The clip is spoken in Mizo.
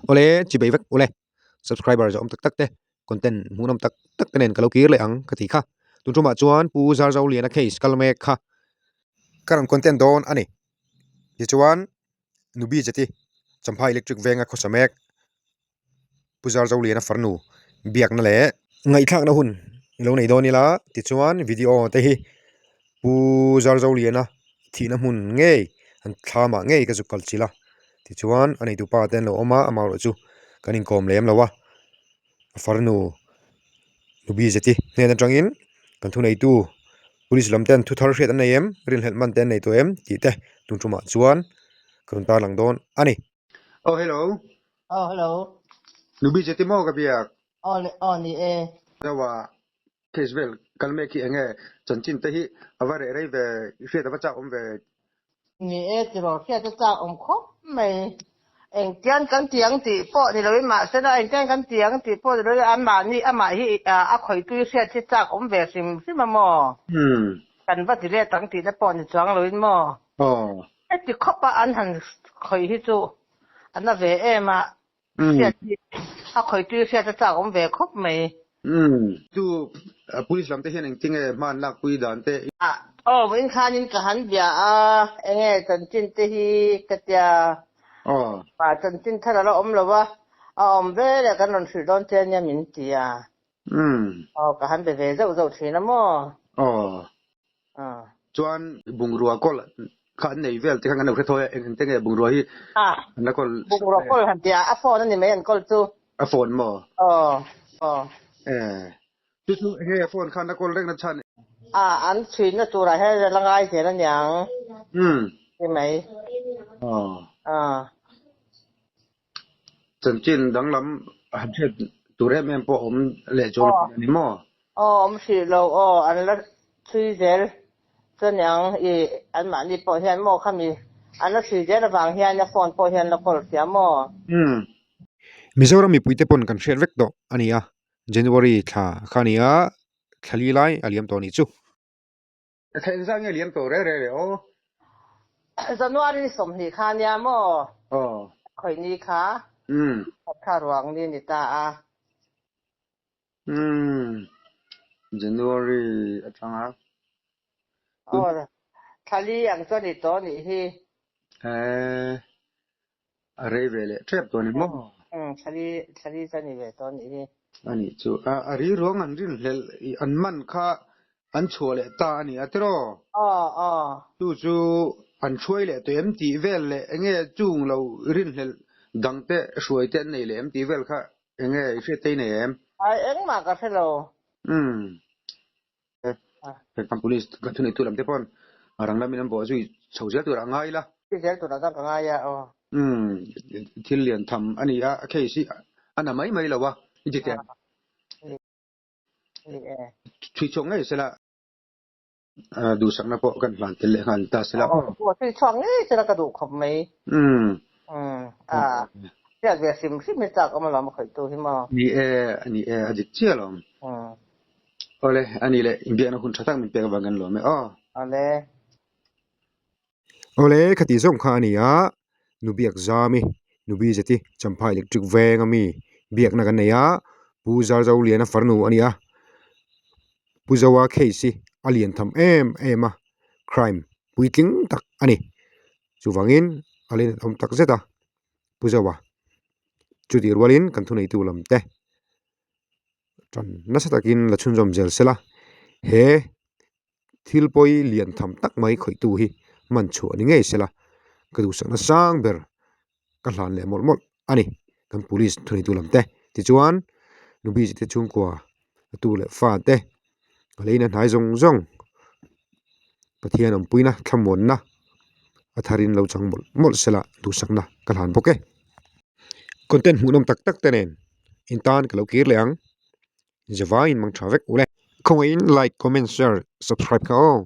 Awle chibei vek ule subscriber zawh awm tak tak te content hmuhnawm tak tak te nen ka lo kir leh ang ka tih kha. Tun tumah chuan Pu Zarzoliana case kal mek kha ka rawn content dawn a ni. Tichuan Nubi Jeti Champhai Electric venga khawsa mek Pu Zarzoliana farnu biakna leh ngaihthlakna hun lo nei dawn ila tichuan video te hi Pu Zarzoliana thihna hmun ngei an thlamah ngei ka zuk kal chilh a tichuan a neitu pa te an lo awm a amaherawh chu kan inkawm lem lo a a farnu Nubi Zeti hnen atangin kan thuneitu police lam ten thu thar hriat an nei em rinhlelh man te an nei tawh em tih te tun tumah chuan ka rawn tarlang dawn a ni. Oh hello. Oh hello. Nubi Zeti maw ka biak? Aw le aw ni e. Zoa case vel kal mek hi enge chanchin te hi a va reh rei ve i hriat a va chak awm ve. Ni e tiraw hriat a chak awm khawp mai. Engtian kan ti ang tih pawh ni loin mahse la engtian kan ti ang tih pawh ni loin anmahni amah hi a khawitui hriat hi chak awm ve hrim hrim a maw? Kan va ti let ang tihna pawh ni chuang loin maw? Aw. Heti khawpa an han khawih hi chu a na ve em a, hriat hi a khawitui hriat a chak awm ve khawp mai. Chu police lam te hian engtin nge hma an lakpui dan te? Aw vawiin khanin ka han bia a, enge chanchin te hi ka tia. Aw. Chanchin thar a la awm lo a, a awm ve leh kan rawn hrilh dawn che ania min ti a. Aw ka han be ve zauh zauh thin a maw? Aw. Chuan bungrua kawl kha an nei vel te khan kan lo hre thawi a, eng eng te nge bungrua hi an la kawl? Bungrua kawl han tia a phone a ni mai an kawl chu. A phone maw? Aw aw. Eh chu chu eng nge a phone khan a kawl reng na chhan? A an chhuina turah hian a la ngai zel aniang. Umm. Ti mai. Aw. Aw. Chanchin danglam han hriat tur em em pawh awm leh chu a ni maw? Aw awm hrih lo aw an la chhui zel chuan ang i anmahni pawh hian maw khami an la chhui zel avang hian a phone pawh hian la call sia maw? Umm. Mizoram mipuite pawn kan hriat vek tawh a ni a, January thla kha a ni a, thla li lai a liam tawh a nih chu. Thla engzah nge liam tawh reh reh reh aw? January 20 kha nia maw? Aw. Khawih ni kha? Umm. Kha ruang ni ni ta a. Umm. January atanga. Aw, thla li ang chuan i tawh nih hi. Eh, a rei ve leh tep tawh ni maw? Umm, thla li, thla li chuan i ve tawh nih hi. A nih chu, a a ri ruang an rinhlelh i an man kha an chhuah leh ta a ni a tiraw? Aw, aw. Chu chu an hruai leh tawh em tih vel leh enge chung lo rinhlelh dang te hruai te an nei leh em tih vel kha enge i hriat te i nei em? Ai, engmah ka hre lo. Umm. Kan police kan thuneitu lam te pawn a rang lamin an bawh zui chho zel turah a ngai ila. Zui zel turah chuan ka ngai a aw. Umm thil lian tham a ni a, a case hi a na mai mai lo a, i ti teh. Ni e. Chhui chhuak ngei sela duhsakna pawh kan hlan tel leh nghal ta sela. Aw chhui chhuak ngei sela ka duh khawp mai. Umm. Umm a hriat ve hrim hrim hi chak awm alawm a khawihtu hi maw. Ni e, ni e a dik chiah alawm. Umm. Awle, a ni leh inbiakna hun tha tak min pek avang kan lawm e aw. Awle. Awle, khati zawng kha a ni a, nu biak zami, nu bi zeti Champhai Electric veng ami biakna kan nei a, Pu Zarzoliana farnu a ni a, Pu Zoa case hi a lian tham em em a, crime puitling tak a ni. Chuvangin a lian awm tak zet a, Pu Zoa. Chutih rualin kan thuneitu lam te. Tan nasa takin la chhunzawm zel sela, he thil pawi lian tham tak mai khawihtu hi man chhuah ni ngei sela, ka duhsakna sang ber ka hlan leh mawlh mawlh a ni, kan police thuneitu lam te. Tichuan, Nubizi te chhungkua a tu leh fa te a leina hnai zawng zawng Pathian awmpuina thlamuanna a tharin lo chang mawlh mawlh sela duhsakna ka hlan bawk e. Content hmuhnawm tak tak te nen in tan ka lo kir leh ang. Zavaiin mang tha vek ule. Khawngaihin like, comment, share, subscribe kha aw.